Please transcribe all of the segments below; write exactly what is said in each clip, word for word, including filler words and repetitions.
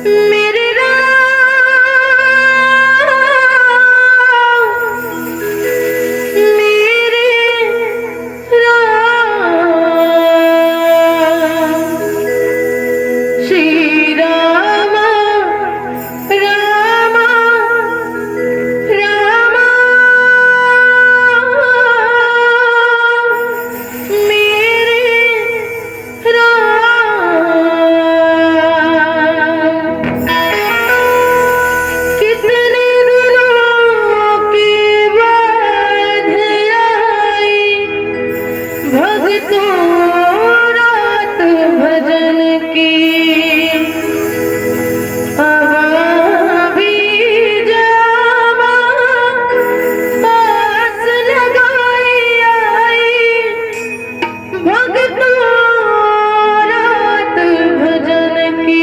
मेरे राम, मेरे राम, श्री राम, राम, राम, मेरे राम। कितने दिनों के बाद आई भक्तों रात भजन की। अब भी जावा आस लगाई आई भक्तों रात भजन की।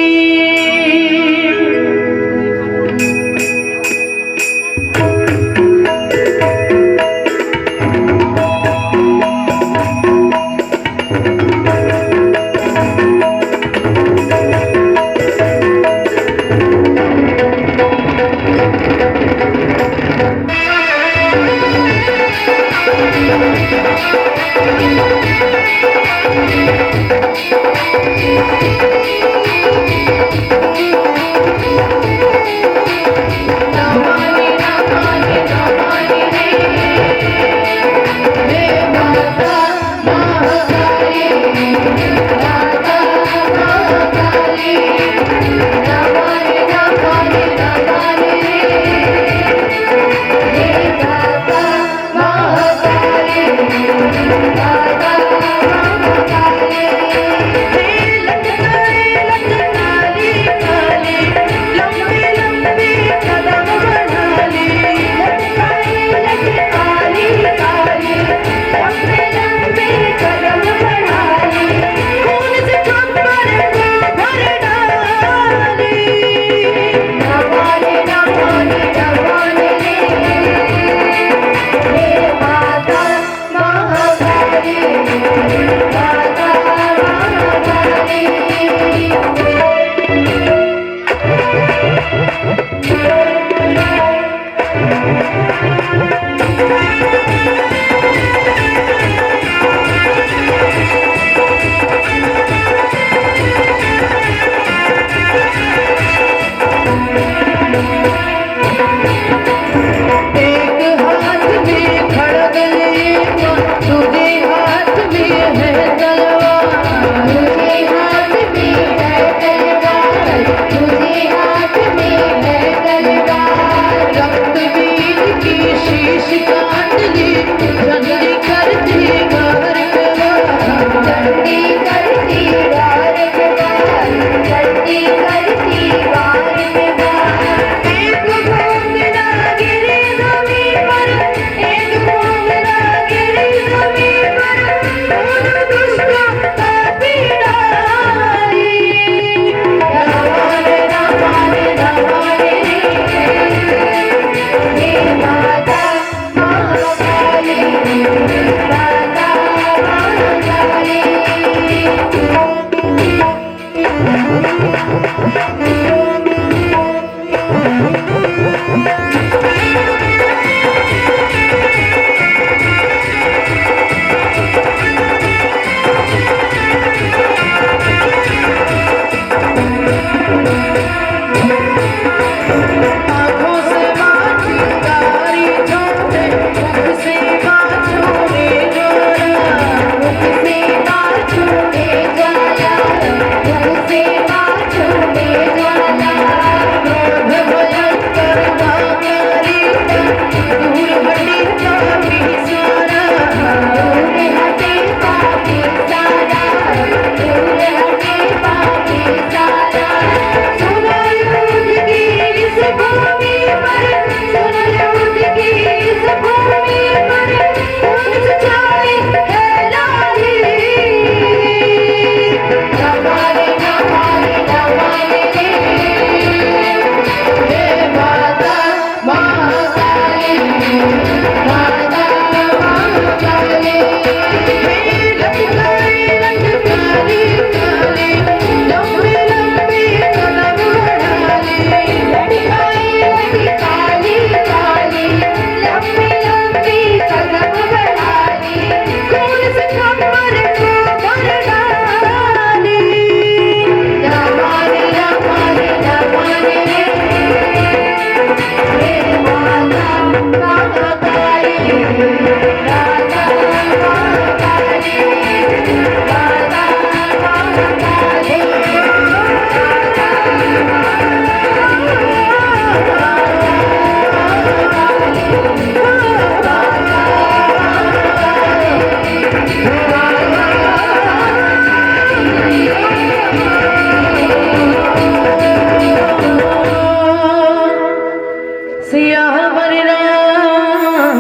सियावर राम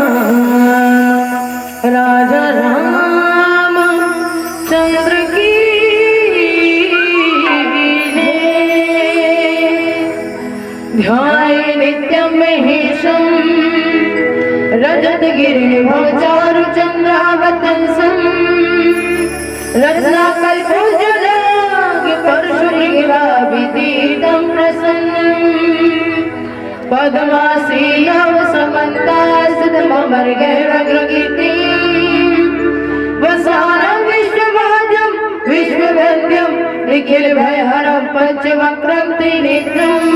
राजा रामचंद्र की जय। ध्याये नित्यं महेशं रजतगिरिं भवचारुचन्द्रावतंसम्। रत्नाकल्पोज्ज्वलाङ्गपरशुमृगलाभितीर्थं प्रसन्नम्। पद्मासीनौ समन्तास्थितममरगैरग्रगीतिम्। वसानं विश्ववाजं विश्ववन्द्यं निखिलभयहरं पञ्चवक्त्रं त्रिनेत्रम्।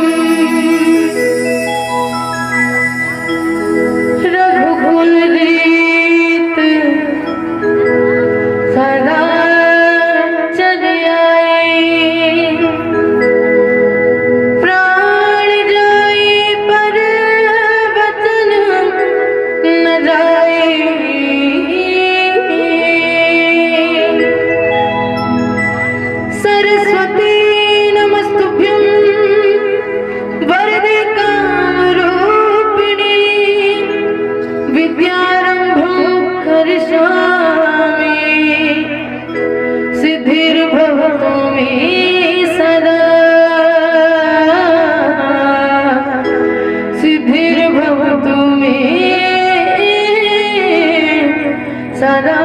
रघुकुलरीत सदा चल आए। प्राण जाए पर वचन न जाए। सरस्वती नमस्तुभ्यं वरदे कामरूपिणी। विद्यारम्भं करिष्यामि सिद्धिर्भवतु मे सदा। सिद्धिर्भवतु मे सदा।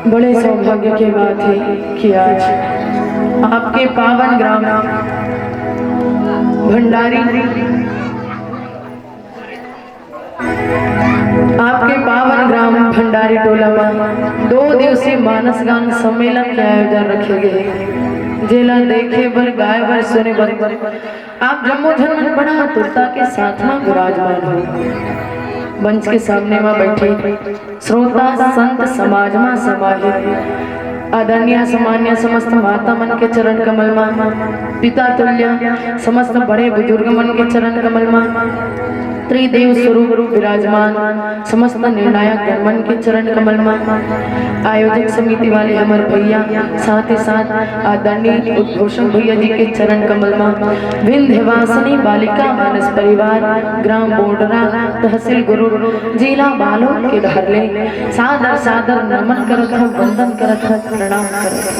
बड़े सौभाग्य की बात है कि आज आपके पावन ग्राम भंडारी, आपके पावन ग्राम भंडारी टोला में दो दिवसीय मानस गान सम्मेलन के आयोजन रखे गए हे। जेला देखे बर, गाए बर, सुने बर आप जम्मो झन मन बड़ा आतुरता के साथ में विराजमान हो। मंच के सामने में बैठे श्रोता संत समाज मा समाहित आदरणीय सम्मान्य समस्त माता मन के चरण कमल मा, पिता तुल्य समस्त बड़े बुजुर्ग मन के चरण कमल मा, त्रिदेव स्वरूप विराजमान समस्त निर्णायक गण मन के चरण कमल मा, आयोजक समिति वाले हमर भैया, साथ ही साथ आदरणीय उद्घोषक भैया जी के चरण कमल मा, विंध्यवासिनी बालिका मानस परिवार, ग्राम बोडरा, तहसील गुरूर, जिला बालोद के डहर ले सादर सादर नमन करत हव, वंदन करत हव, प्रणाम करत हव।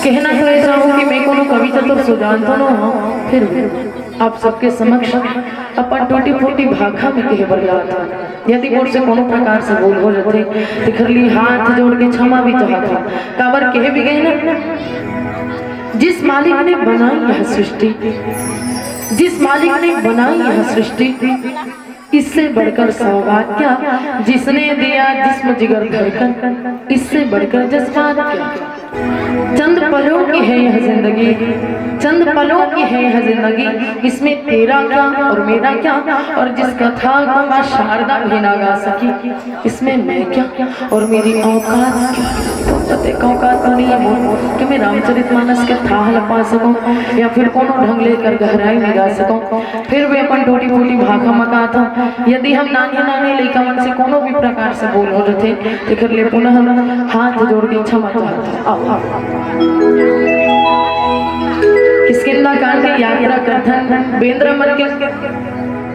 कहना तो ऐसा हो कि मैं कोनो कवि चतुर सुजान तो न हो, फिर भी आप सबके समक्ष अपन टूटी फूटी भाखा में कहे बर जात हव। यदि मोर से कोनो प्रकार से भूल हो जथे, तेखर लिए हाथ जोड़ के क्षमा भी चाहत हव। काबर कहे भी गए ना, जिस मालिक ने बनाई यह सृष्टि, जिस मालिक ने बनाई यह सृष्टि, इससे बढ़कर सौगात क्या, जिसने दिया जिस्म जिगर धड़कन, इससे बढ़कर जज्बात क्या। चंद पलों की है यह जिंदगी, चंद पलों की है यह जिंदगी, इसमें तेरा क्या और मेरा क्या, और जिस कथा को माँ शारदा भी ना गा सकी, इसमें मैं क्या और मेरी औकात क्या? तो पते का औकात तो नहीं है बोल कि मैं रामचरितमानस के थाह ल पा सकूं या फिर कोनो ढंग ले एकर गहराई में जा सकूं। फिर भी अपन टूटी फूटी भाखा म कहत हव, यदि हम नानी नानी लइका मन से कोनो भी प्रकार से भूल हो जथे, तेकर ले पुनः हाथ जोड़ के क्षमा चाहत हव। आओ, आओ। किष्किंधा कांड के यात्रा करथन, बेंदरा मन के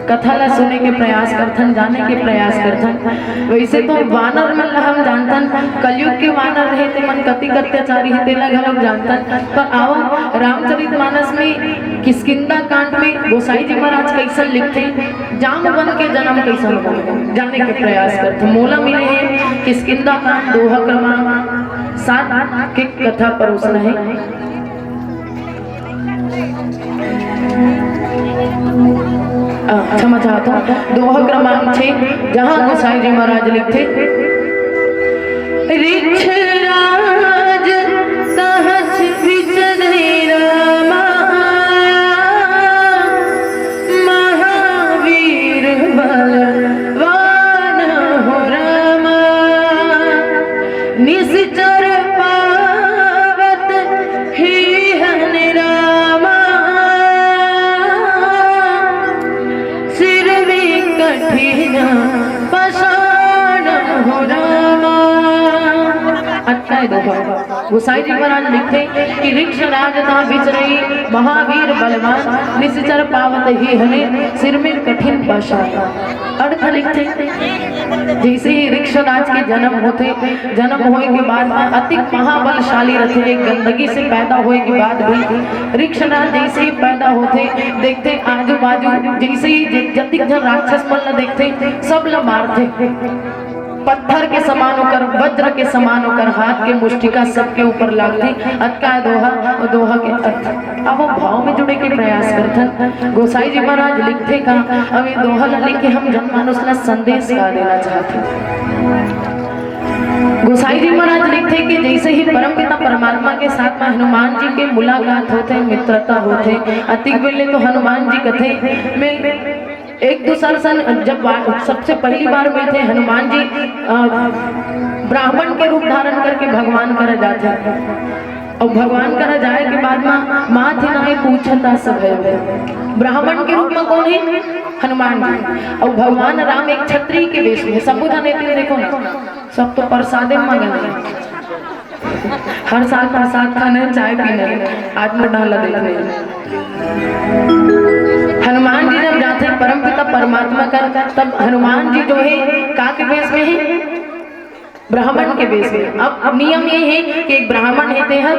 कथा ला सुने के प्रयास करथन, जाने के प्रयास करथन। वैसे तो वानर मन ला हम जानथन, कलयुग के वानर रहे ते मन कतिक अत्याचारी हे तेला घलोक जानथन। पर आवा, रामचरित मानस में किष्किंधा कांड में गोसाई जी महाराज कैसन लिखथे, जामवन के जन्म कैसन होय, जाने के प्रयास करथन। मोला मिले हे किष्किंधा कांड दोहा क्रमांक सात के कथा परोसना हे। अ, क्षमा चाहत हव, दोहा क्रमांक छह, जहाँ गोसाई जी महाराज लिखथे, ऋक्षराज तहस विचरे रामा, महावीर बलवान हो रामा। निशिचर पावत ही हन रामा, सिर भी कठिन पाषाण हो रामा। अच्छा है, देखो, गोसाई जी महाराज लिखथे कि ऋक्षराज तहाँ विचरई महावीर बलवान, निशिचर पावत ही हने सिर में कठिन पाषाण। अर्थ लिखथे, जैसे ही ऋक्षराज के जन्म होथे, जन्म होए के बाद में अतिक महाबलशाली रथे, एक गंदगी से पैदा होए के बाद भी ऋक्षराज जैसे ही पैदा होथे, देखथे आजू बाजू जैसे ही जतिक झन राक्षस मन ला देखथे, सब ला मारथे। पत्थर के समान ओकर, वज्र के समान ओकर हाथ के मुष्टिका सबके ऊपर लागथे। अतका दोहा, दोहा के अर्थ। अब हम भाव में जुड़े के प्रयास करथन। गोसाई जी महाराज लिखथे का, अब ये दोहा ला लेके हम जनमानस ला संदेश का देना चाहथे। गोसाई जी महाराज लिखथे कि जैसे ही परमपिता परमात्मा के साथ में हनुमान जी के मुलाकात होथे, मित्रता होथे, अतिक बेले तो हनुमान जी कथे, मैं एक दूसर सन जब बा-, सबसे पहली बार मिलथे हनुमान जी, अ, ब्राह्मण के रूप धारण करके भगवान करा जाथे। और भगवान करा जाए के बाद मा, माँ थे ना पूछता सब है, ब्राह्मण के रूप में कौन है? हनुमान जी। और भगवान राम एक छत्री के वेश में, संबुधन एते देखो ना, सब तो प्रसादे में मगन है। हर साल प्रसाद खाने, चाय पीने, आज मोर डाला देखने। हनुमान जी जब जाथे परमपिता परमात्मा का, तब हनुमान जी जो है, का के वेश में है? ब्राह्मण के वेश में। अब, अब नियम ये है कि एक ब्राह्मण है, ते हर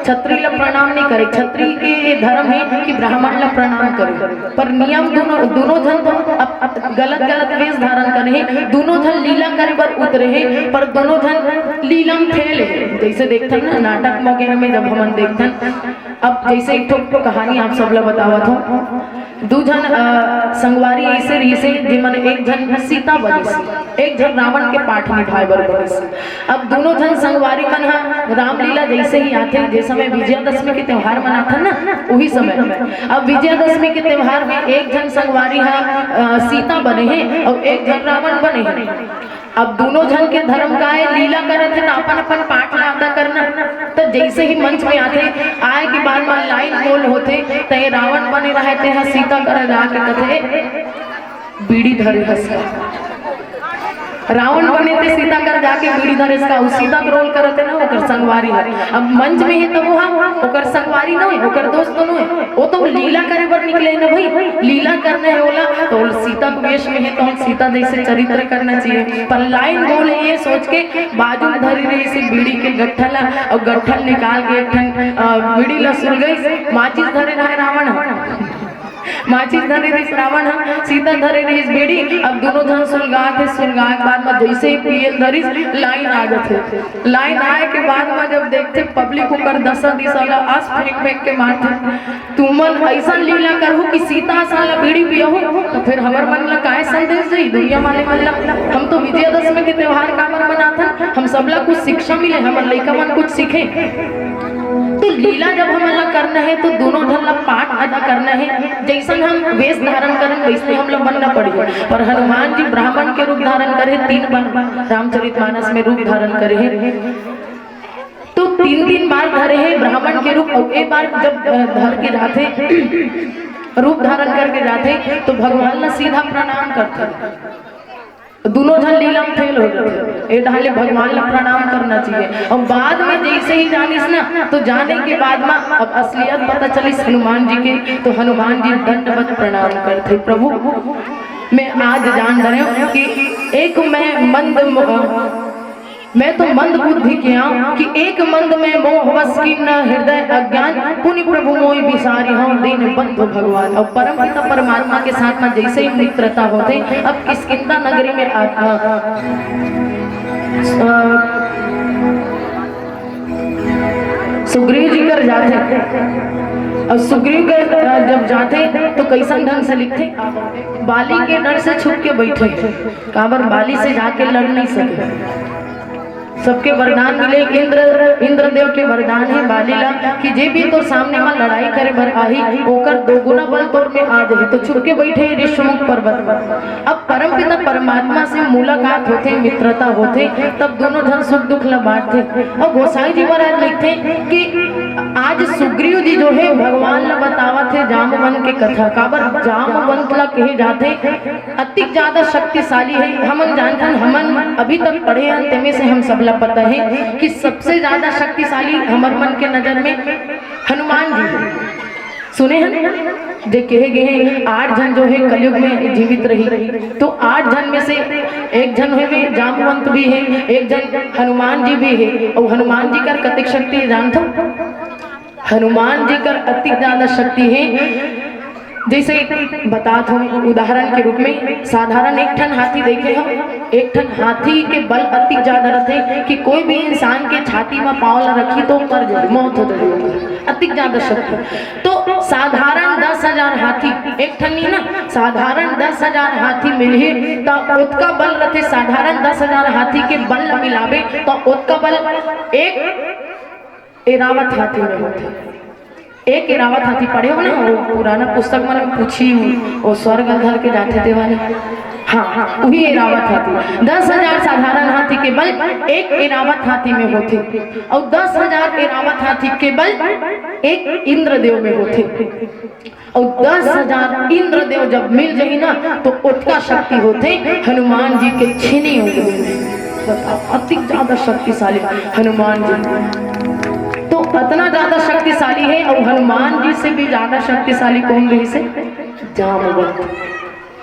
छत्री ला प्रणाम नहीं करे। छत्री के ये धर्म है कि ब्राह्मण ला प्रणाम करे, पर नियम दोनों, दोनों झन तो अब, अब गलत, गलत वेश धारण करे हैं, दोनों झन लीला करे बर उतरे हैं, पर दोनों झन लीला में फेल है। जैसे देखथन ना, नाटक वगैरह में जब हमन देखथन, अब जैसे एक ठो कहानी आप सब ला बतावत हूँ, दू झन, अ, संगवारी ऐसे रहिसे, जेमन एक झन सीता बनिस, एक झन रावण के पाठ निभाए बर बनिस। अब दोनों झन संगवारी मन ह रामलीला जैसे ही आथे, जे समय विजयादशमी के त्योहार मनाथन ना, उही समय। अब विजयादशमी के त्योहार में एक झन संगवारी ह, अ, सीता बने हे और एक झन रावण बने हे। अब दोनों झन के धर्म का है, लीला करत हे ना, अपन अपन पाठ ला अदा करना। तो जैसे ही मंच में आथे, आए के बाद में लाइन गोल होथे, तो ये रावण बने रहे, ते ह सीता करा जाके कथे, "बीड़ी धरे हस का?" रावण बने ते सीता कर जाके बीड़ी धरे हस का, उ सीता के रोल करत हे ना, ओकर संगवारी है। अब मंच में है तब वो, हाँ, ओकर संगवारी नहीं, ओकर दोस्त तो नहीं, वो तो लीला करे बर निकले ना भाई, लीला करना है ओला, तो सीता के वेश में है तो सीता जैसे चरित्र करना चाहिए। पर लाइन गोल है ये सोच के बाजू में धरी रहिस बीड़ी के गट्ठा ला, और गट्ठा निकाल के एक ठन, अ, बीड़ी ला सुलगइस, माचिस धरे रहे रावण ह। माचिस धरे रहिस रावण ह, सीता धरे रहिस बीड़ी। अब दोनों झन सुलगात हे, सुलगाए के बाद में जैसे ही पिए ल धरिस, लाइन आ जाथे। लाइन आए के बाद में जब देखथे पब्लिक ओकर दशा दिशा ला अस फेंक फेंक के मारथे, "तुमन ऐसा लीला करहु कि सीता असन ला बीड़ी पियहु, तो फिर हमर मन ला काय संदेश जाई दुनिया वाले मन ला? हम तो विजयादशमी के त्योहार काबर मनाथन, हम सबला कुछ शिक्षा मिले, हमर लइका मन कुछ सीखे।" तो लीला जब हमन ला करना है, तो दोनों झन ला पाठ अदा करना है। जैसन हम वेश धारण करन, वैसने हम ला बनना पड़ही। पर हनुमान जी ब्राह्मण के रूप धारण करे, तीन बार रामचरितमानस में रूप धारण करे हे। तो तीन, तीन बार धरे हे ब्राह्मण के रूप, और एक बार जब, अ, धर के जाथे, रूप धारण करके जाथे, तो भगवान ला सीधा प्रणाम करथे। दोनों झन लीला में फेल हो जाथे। ए ढाले भगवान ला प्रणाम करना चाहिए। और बाद में जैसे ही जानिस ना, तो जाने के बाद में अब असलियत पता चलिस हनुमान जी के, तो हनुमान जी दंडवत प्रणाम करथे, "प्रभु, मैं आज जान डरेंव कि एक मैं मंद म-, मैं तो मंद बुद्धि के आंव कि एक मंद में मोहवश कीन हृदय अज्ञान, पुनि प्रभु मोहि बिसारिहौं दीन बंधु भगवान।" और परम पिता परमात्मा के साथ में जैसे ही मित्रता होथे, अब किष्किंधा नगरी में आ, आ, आ, सुग्रीव जी कर जाथे, और सुग्रीव कर, अ, जब जाथे तो कैसन ढंग से लिखथे, बाली के डर से छुप के बैठे, काबर बाली से जाके लड़ नहीं सके। सबके वरदान मिले। इंद्र, इंद्रदेव के वरदान हे बाली ला कि जे भी तोर सामने म लड़ाई करे बर आही, ओकर दो गुना बल तोर में आ जाही। तो छुप के बइठे ऋषमुख पर्वत पर। अब परमपिता परमात्मा से मुलाकात होथे, मित्रता होथे, तब दोनों झन सुख दुख ला बांटथे। अउ गोसाई जी महाराज लिखथे कि आज सुग्रीव जी जो हे भगवान ला बतावत हे जामवंत के कथा। काबर जामवंत ला कहे जाथे अतिक ज्यादा शक्तिशाली हे। हमन जानथन, हमन अभी तक पढ़े हन, तेमे से हम सबला पता हे कि सबसे ज्यादा शक्तिशाली हमर मन के नजर में हनुमान जी हे। सुने हन जे कहे गे हे, आठ झन जो हे कलयुग में जीवित रही, तो आठ झन में से एक झन हे जामवंत भी हे, एक झन हनुमान जी भी हे। अउ हनुमान जी कर कतेक शक्ति हे जानथो? हनुमान जी कर अतिक ज्यादा शक्ति हे। जैसे बतात हूँ उदाहरण के रूप में, साधारण एक ठन हाथी देखे हो, एक ठन हाथी के बल अतिक ज्यादा रहथे कि कोई भी इंसान के छाती में पाँव ला रखी तो मर जाए, मौत हो जाए, अतिक ज्यादा शक्ति। तो साधारण दस हजार हाथी, एक ठन नहीं ना, साधारण दस हजार हाथी मिलही तो ओतका बल रहथे। साधारण दस हजार हाथी के बल ला मिलाबे तो ओतका बल एक एरावत हाथी में होथे। एक एरावत हाथी पढ़े हो ना, वो पुराना पुस्तक मन में पूछी हूँ, वो स्वर्ग धर के जाथे ते वाले। हाँ, हाँ, वही एरावत हाथी। दस हजार साधारण हाथी के बल एक एरावत हाथी में होथे, अउ दस हजार एरावत हाथी के बल एक इंद्रदेव में होथे। अउ दस हजार इंद्रदेव जब मिल जाही ना, तो ओतका शक्ति होथे हनुमान जी के छेनी उंगली में। बताओ, अति ज्यादा शक्तिशाली हनुमान जी। तो अतना ज्यादा शक्तिशाली हे। अउ हनुमान जी से भी ज्यादा शक्तिशाली कोन रहिसे? जामवंत।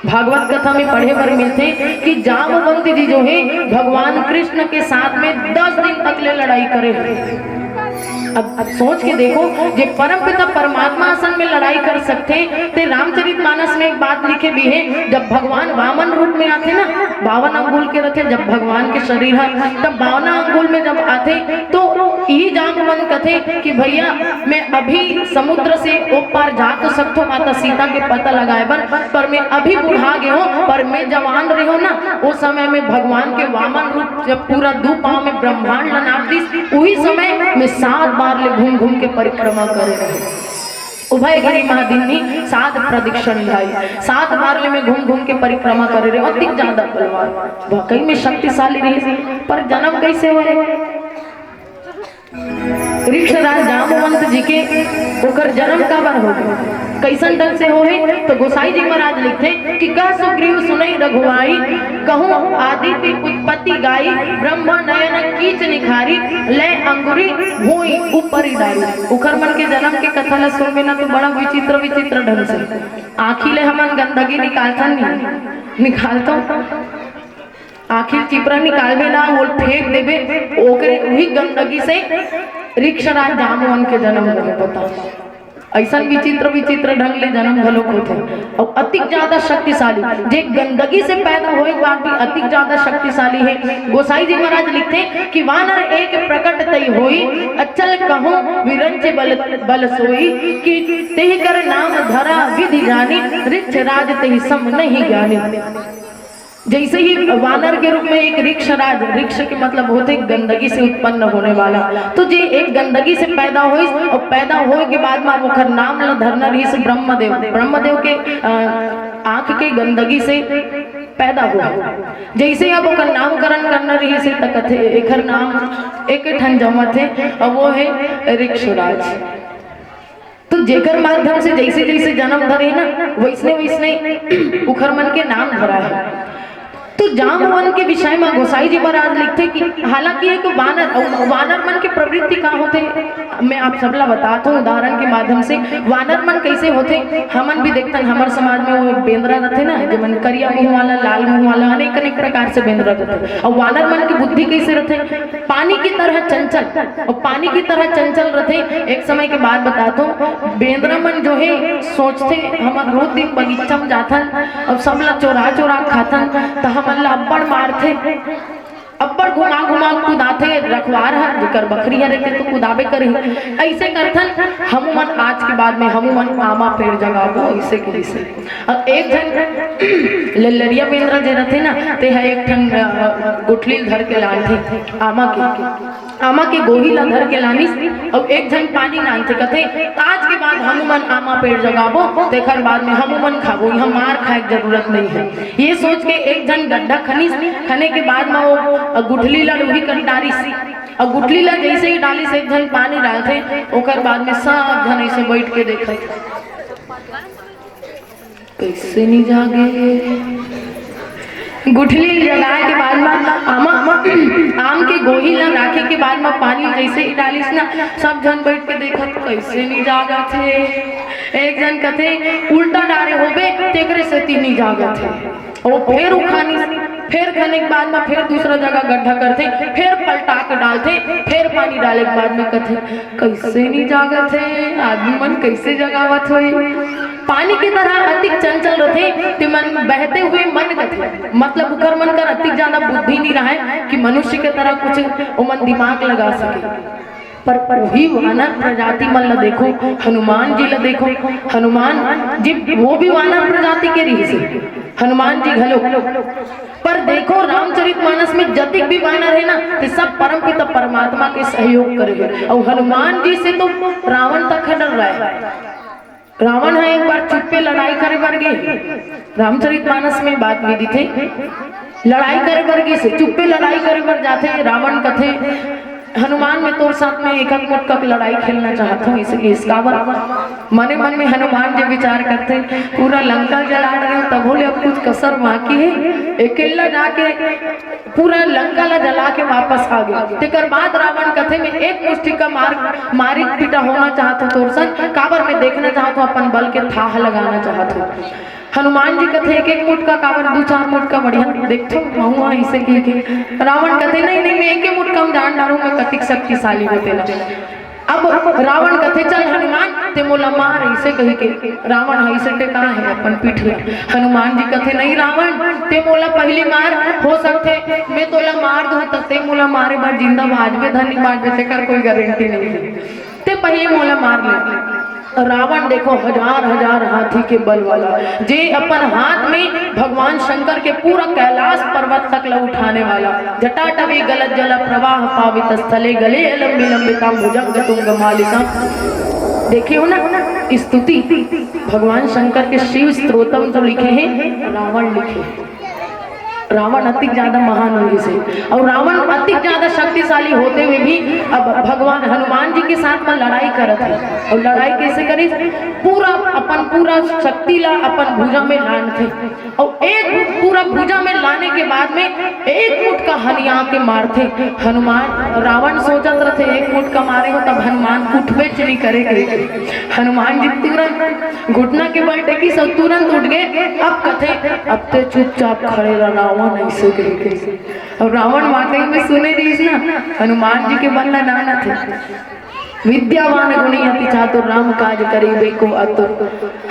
भागवत कथा में पढ़े बर मिलथे कि जामवंत जी जो हे, भगवान कृष्ण के साथ में दस दिन तक ले लड़ाई करे हे। अब, अब सोच के देखो, जे परमपिता परमात्मा असन में लड़ाई कर सकथे, ते रामचरित मानस में एक बात लिखे भी हे, जब भगवान वामन रूप में आथे ना, बावन अंगुल के रथे जब भगवान के शरीर ह, तब बावना अंगुल में जब आथे, तो इही जामवंत कथे कि भैया, मैं अभी समुद्र से ओ पार जा तो सकथो माता सीता के पता लगाए बर, पर मैं अभी बुढ़ा गे हों, पर मैं जवान रहे हों ना, ओ समय में भगवान के वामन रूप जब पूरा दू पाँव में ब्रह्मांड ला नाप दिस, उही समय में सात बार ले घूम घूम के परिक्रमा करे रहे। उभय गिरि महा दिन्ही सात प्रदक्षिण ढाई, सात बार ले मैं घूम घूम के परिक्रमा करे रहे। अति ज्यादा बलवान, वाकई में शक्तिशाली रहिस, पर जन्म कैसे होय? ऋक्षराज जामवंत जी के ओकर जन्म काबर होगे, कैसन ढंग से होहे? तो गोसाई जी महाराज लिखथे कि कह सुग्रीव सुनई रघुवाई, कहूँ आदिति उत्पत्ति गाई, ब्रह्मा नयन कीच निखारी, ले अंगुरी भूई ऊपरी डारी। उखर मन के जन्म के कथा ला सुनबे ना तो बड़ा विचित्र विचित्र ढंग से आँखी ले हमन गंदगी निकालथन नहीं, निकालथन। आखिर चिपरा निकालबे ना, वो फेंक देबे, ओकरे उही गंदगी से ऋक्षराज जामवन के जन्म होगे। बताओ, ऐसन विचित्र विचित्र ढंग ले जन्म घलोक होथे। अउ अतिक ज्यादा शक्तिशाली, जे गंदगी से पैदा होए के बाद भी अतिक ज्यादा शक्तिशाली हे। गोसाई जी महाराज लिखथे कि वानर एक प्रकट तई होई, अचल कहूँ विरंच बल, बल सोई, कि तेहि कर नाम धरा विधि जानी, ऋक्षराज तेहि सम नहीं ज्ञानी। जैसे ही वानर के रूप में एक ऋक्षराज, ऋक्ष के मतलब होथे गंदगी से उत्पन्न होने वाला, तो जे एक गंदगी से पैदा होइस अउ पैदा होए के बाद में अब ओकर नाम ल धरना रहिस ब्रह्मदेव। ब्रह्मदेव के, अ, आँख के गंदगी से पैदा हुआ। जैसे अब ओकर नामकरण करना रहिस त कथे एकर नाम एक ठन जमत हे, अउ वो हे ऋक्षराज। तो जेकर माध्यम से जैसे जैसे जन्म धरे ना, वैसने वैसने उखर मन के नाम धरा हे। तो जामवन के विषय में गोसाई जी महाराज लिखथे कि हालांकि एक वानर, अउ वानर मन के प्रवृत्ति का होथे, मैं आप सबला बतात हूँ उदाहरण के माध्यम से। वानर मन कैसे होथे, हमन भी देखथन, हमर समाज में वो बेंदरा रथे ना, जेमन करिया मुँह वाला, लाल मुँह वाला, अनेक अनेक प्रकार से बेंदरा रथे। अउ वानर मन के बुद्धि कैसे रथे? पानी की तरह चंचल, अउ पानी की तरह चंचल रथे। एक समय के बात बतात हूँ, बेंदरा मन जो हे सोचथे, हमन रोज दिन बगीचा में जाथन, अब सब ला चोरा चोरा खाथन, त हमन ला अब्बड़ मारथे, अब्बड़ घुमा घुमा कुदाथे, रखवार ह, जेकर बखरी ह रहिथे तो कुदाबे करही। अइसे करथन, हमू मन आज के बाद में हमू मन आमा पेड़ जगाबो, अइसे कहिस हे। अब एक झन लल्लरिया बेंदरा जे रथे ना, ते ह एक ठन, अ, गुठली ल धर के लानथे, आमा के, आमा के गोही ला धर के लानिस, अउ एक झन पानी लानथे, कथे, "आज के बाद हमू मन आमा पेड़ जगाबो, तेखर बाद में हमू मन खाबो, इहाँ मार खाए के जरूरत नइ हे।" ये सोच के एक झन गड्ढा खनिस, खने के बाद म वो गुठली ला उही कर डारिस, अउ गुठली ला जइसे ही डालिस, एक झन पानी डालथे, ओकर बाद में सब झन अइसे बइठ के देखत, कइसे नी जागे। गुठली ल जगाए के बाद म आमा, आम के गोही ल राखे के बाद म पानी जइसे ही डालिस ना, सब झन बइठ के देखत, कइसे नी जागत हे। एक झन कथे, "उल्टा डारे होबे, तेकरे सेती नी जागत हे।" ओ फेर उखानिस, फेर खने के बाद म फेर दूसरा जगह गड्ढा करथे, फेर पलटा के डालथे, फेर पानी डाले के बाद म कथे, कइसे नी जागत हे, आदमी मन कइसे जगावत होही? पानी के तरह अतिक चंचल रथे, ते मन बहते हुए मन कथे, मतलब उकर मन कर अतिक ज्यादा बुद्धि नी रहय कि मनुष्य के तरह कुछ ओमन दिमाग लगा सके। पर वही वानर प्रजाति मन ला देखो, हनुमान जी ला देखो, हनुमान जी वो भी वानर प्रजाति के रिहिस हे, हनुमान जी घलो। पर देखो, रामचरित मानस में जतिक भी वानर हे ना, ते सब परमपिता परमात्मा के सहयोग करे हे। अउ हनुमान जी से तो रावण तक ह डर्राय। रावण ह एक बार चुप्पे लड़ाई करे बर गे, रामचरित मानस में बात भी दिथे, लड़ाई करे बर गिस हे, चुप्पे लड़ाई करे बर जाथे। रावण कथे, "हनुमान, मैं तोर साथ में एकक मुटकक लड़ाई खेलना चाहत हूँ, इस, इस काबर?" मने मन में हनुमान जी विचार करथे, "पूरा लंका जला डरे हँव, तभो ले अब कुछ कसर बाकी हे, अकेल्ला जाके पूरा लंका ला जला के वापस आ गे।" तेकर बाद रावण कथे, "मैं एक मुष्टिका मार, मारिक पिटा होना चाहत हूँ तोर संग, काबर मैं देखना चाहत हूँ, अपन बल के थाह लगाना चाहत हूँ।" हनुमान जी कथे, "एक एक मुटका काबर, दू चार मुटका बढ़िया देखथों, महूँ ह अइसे कहिके।" रावण कथे, "नहीं, नहीं, मैं एके मुटका म जान डारूँ, मैं कतिक शक्तिशाली हों तेला।" अब रावण कथे, "चल हनुमान, ते मोला मार," अइसे कहिके रावण ह अइसे टेका हे अपन पीठ में। हनुमान जी कथे, "नहीं रावण, ते मोला पहिली मार, हो सकथे मैं तोला मार दूँ, त ते मोला मारे बर जिंदा बाँचबे धन नी बाँचबे, तेकर कोई गारंटी नहीं हे, ते पहिली मोला मार ले।" रावण देखो, हजार हजार हाथी के बल वाला, जे अपन हाथ में भगवान शंकर के पूरा कैलाश पर्वत तक ला उठाने वाला। जटाटवी गलज्जल प्रवाह पावित स्थले गले अलंबि लंबिताम भुजंग तुंग मालिका। देखे हो ना स्तुति, भगवान शंकर के शिव स्त्रोतम तो लिखे हे, रावण लिखे हे। रावण अतिक ज्यादा महान हो गिस हे, अउ रावण अतिक ज्यादा शक्तिशाली होते हुए भी अब भगवान हनुमान जी के साथ म लड़ाई करत हे। अउ लड़ाई कइसे करिस? पूरा अपन पूरा शक्ति ला अपन भुजा में लानथे, अउ एक पूरा भुजा में लाने के बाद में एक मुटका हनिया के मारथे। हनुमान, रावण सोचत रथे, "एक मुटका मारे हों, तब हनुमान उठबेच नी करे," कहिके। हनुमान जी तुरंत घुटना के बल टेकिस अउ तुरंत उठ गे। अब कथे, "अब ते चुपचाप खड़े रह रावण," अइसे कहिके। अउ रावण वाकई में सुने दिस ना, हनुमान जी के बल ला जानथे। "विद्यावान गुणी अति चातुर, राम काज करिबे को आतुर।"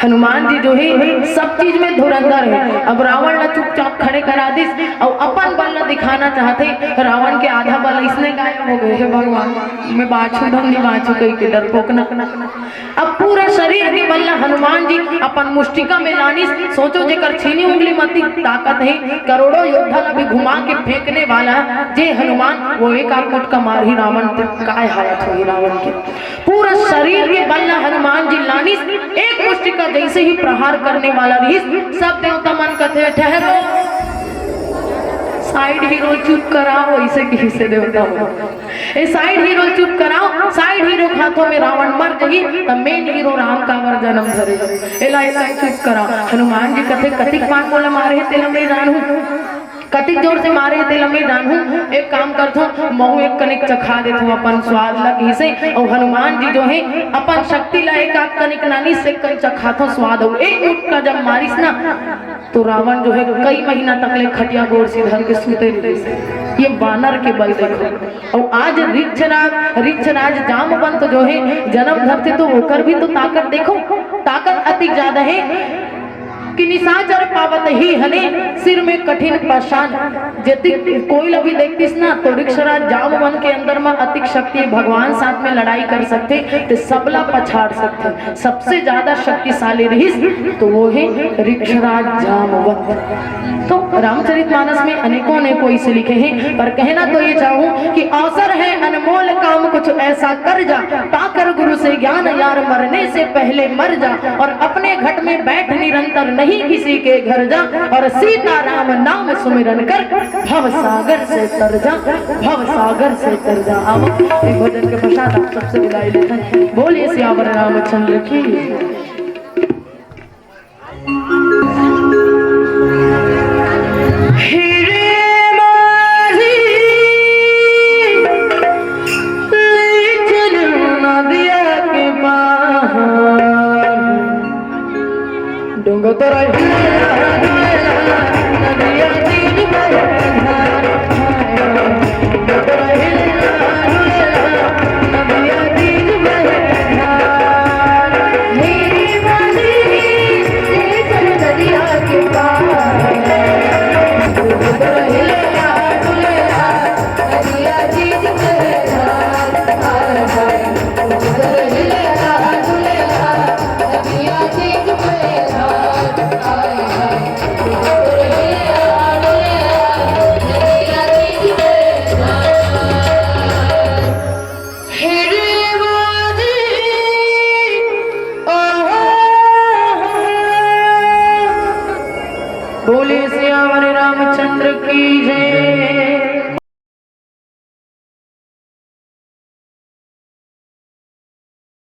हनुमान जी जो हे सब चीज में धुरंधर हे। अब रावण ला चुपचाप खड़े करा दिस अउ अपन बल ला दिखाना चाहथे। रावण के आधा बल अइसने गायब हो गे, "हे भगवान, मैं बाँचहूँ धन नी बाँचहूँ," कहिके डरपोकना। अब पूरा शरीर के बल ला हनुमान जी अपन मुष्टिका में लानिस। सोचो, जेकर छीनी उंगली म अतिक ताकत हे, करोड़ों योद्धा ला भी घुमा के फेंकने वाला जे हनुमान, वो एक आध मुटका मारही रावण, त काय हालत होही रावण के। पूरा शरीर के बल ला हनुमान जी लानिस। एक मुष्टिका जइसे ही प्रहार करने वाला रिहिस, सब देवता मन कथे, "ठहरो, side hero चुप कराओ," अइसे कहिस हे देवता मन। "ए side hero चुप कराओ, side hero के हाथों में रावण मर जही, त main hero राम काबर जनम धरे? एला, एला चुप कराओ।" हनुमान जी कथे, "कतिक बार मोला मारे हे, तेला मैं जानहूँ, कतिक जोर से मारे हे, तेला मैं जानहूँ। एक काम करथों, महूँ एक कनिक चखा देथों अपन स्वाद ला," कहिस हे। अउ हनुमान जी जो हे अपन शक्ति ला एक आध कनिक लानिस, एक कनिक चखाथों स्वाद, अउ एक मुटका जब मारिस ना, तो रावण जो हे कई महीना तक ले खटिया गोड़ सिधर के सुते रहिस। ये वानर के बल देखो। अउ आज रिक्षराज, रिक्षराज जामवंत जो हे जनम धरथे, तो ओकर भी तो ताकत देखो, ताकत अति ज्यादा हे। कि निशाचर पावत ही हने सिर में कठिन पाषाण। जति कोई ला भी देखतिस ना, तो रिक्षराज जामवन के अंदर म अतिक शक्ति, भगवान साथ में लड़ाई कर सकथे, ते सबला पछाड़ सकथे। सबसे ज्यादा शक्तिशाली रहिस, तो वो हे रिक्षराज जामवंत। तो रामचरितमानस में अनेकों अनेकों इसे लिखे हैं, पर कहना तो ये चाहूं कि अवसर है अनमोल, काम कुछ ऐसा कर जा, पाकर गुरु से ज्ञान यार, मरने से पहले मर जा, और अपने घट में बैठ निरंतर, नहीं किसी के घर जा, और सीता राम नाम सुमिरन कर, भव सागर से तर जा, भव सागर से तर जा। आओ, एक भजन के पश्चात आप सबसे विदाई लेथन। बोलिए सियावर रामचंद्र की। बोले सियावर रामचंद्र की जय।